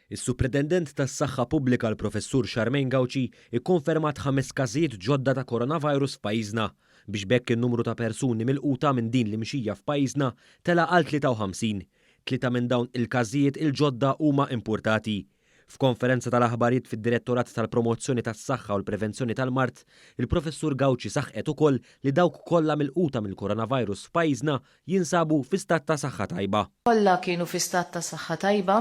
Is-Supretendent tas-Saħħa Pubblika l-Professur Charmaine Gauci ikkonfermat ħames każijiet ġodda ta' coronavirus f'pajjiżna, biex b'hekk in-numru ta' persuni milquta minn din l-imxija f'pajjiżna tela' għal 53. Tlieta minn dawn il-każijiet il-ġodda huma impurtati. F'konferenza tal-aħbarijiet fid-Direttorat tal-Promozzjoni tas-Saħħa u l-Prevenzjoni tal-Mard, il-Professur Gauci saħqet ukoll li dawk kollha milquta mill-coronavirus f'pajjiżna jinsabu fi stat ta' saħħa tajba. Kollha kienu fi stat ta' saħħa tajba.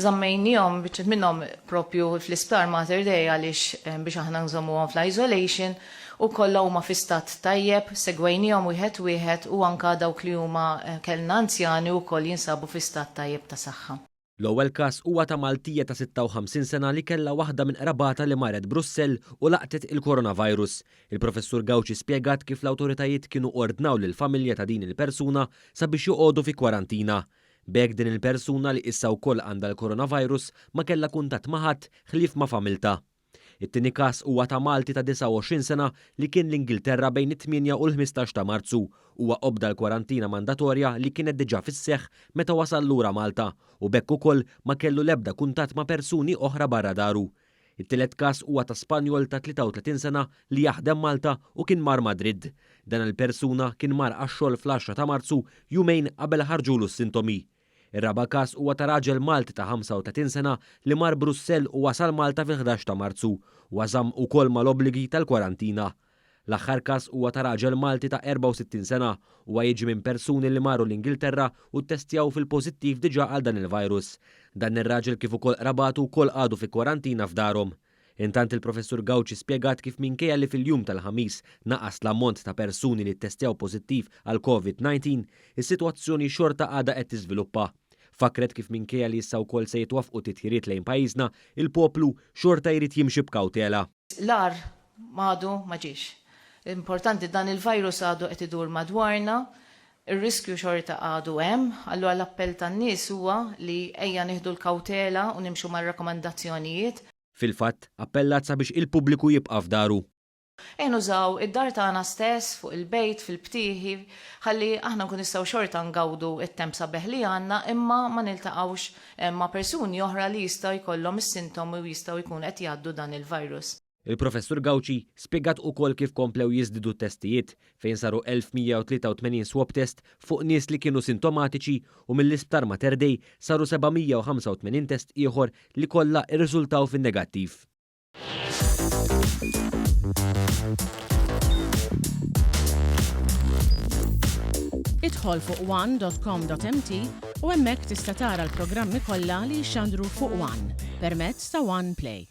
Żammejniehom, biċċa minnhom proprju fl-isptar Mater Dei għaliex biex aħna nżommuhom fl-isolation u kollha huma fi stat tajjeb, segwejniehom wieħed wieħed u anke dawk li huma kellna anzjani wkoll jinsabu fi stat tajjeb ta' saħħa. L-ewwel każ huwa ta' Maltija ta' 56 sena li kellha waħda minn qrabatha li marret Brussell u laqtet il-coronavirus. Il-Professur Gauci spjegat kif l-awtoritajiet kienu ordnaw lill-familja ta' din il-persuna sabiex joqogħdu fi kwarantina. B'hekk din il-persuna li issa wkoll għandha l-coronavirus ma kellha kuntatt ma' ħadd ħlief ma' familtha. It-tieni każ huwa ta' Malti ta' 29 sena li kien l-Ingilterra bejn it-tmienja u l-15 ta' Marzu. Huwa obda l-kwarantina mandatorja li kienet diġà fis-seħħ meta wasal lura Malta u b'hekk ukoll ma kellu l-ebda kuntatt ma' persuni oħra barra daru. It-tielet każ huwa ta' Spanjol ta' 33 sena li jaħdem Malta u kien mar Madrid. Dan il-persuna kien mar għax-xogħol fl-għaxra ta' Marzu, jumejn qabel ħarġulu s-sintomi. Ir-raba' każ huwa ta' raġel Malti ta' 35 sena li mar Brussell u wasal Malta fil-11 ta' Marzu. Huwa żamm ukoll mal-obbligi tal-kwarantina. L-aħħar każ huwa ta' raġel Malti ta' 64 sena. Huwa jiġi minn persuni li marru l-Ingilterra u ttestjaw fil-pożittiv diġà għal dan il-virus. Dan ir-raġel kif ukoll qrabatu wkoll qagħdu fi kwarantina f'darhom. Intant il-Professur Gauci spjegat kif minkejja li fil-jum tal-Ħamis naqas l-ammont ta' persuni li ttestjaw pożittiv għall-Covid 19, is-sitwazzjoni xorta għadha qed tiżviluppa. Fakkret kif minkejja li issa wkoll se jitwaffqu titjiriet lejn pajjiżna, il-poplu xorta jrid jimxi b'kawtela. L-agħar m'għadu ma ġiex. Importanti dan il-virus għadu qed idur madwarna, ir-riskju xorta għadu hemm, allura l-appell tan-nies huwa li ejja nieħdu l-kawtela u nimxu mar-rakkomandazzjonijiet. Fil-fatt, appellat sabiex il-pubbliku jibqa' f'daru. Ejja nużaw id-dar tagħna stess, fuq il-bejt, fil-btieħi, ħalli aħna nkunu nistgħu xorta ngawdu t-temp sabiħ li għandna imma ma niltaqgħux ma' persuni oħra li jistgħu jkollhom is-sintomi u jistgħu jkunu qed jgħaddu dan il-virus. Il-Professur Gauci spjegat ukoll kif komplew jiżdiedu t-testijiet, fejn saru 1,183 swab test fuq nies li kienu sintomatiċi u mill-Isptar Mater Dei saru 785 test ieħor li kollha rriżultaw fin-negattiv. Idħol fuq one.com.mt u hemmhekk tista' tara l-programmi kollha li jixxandru fuq One permezz ta' One Play.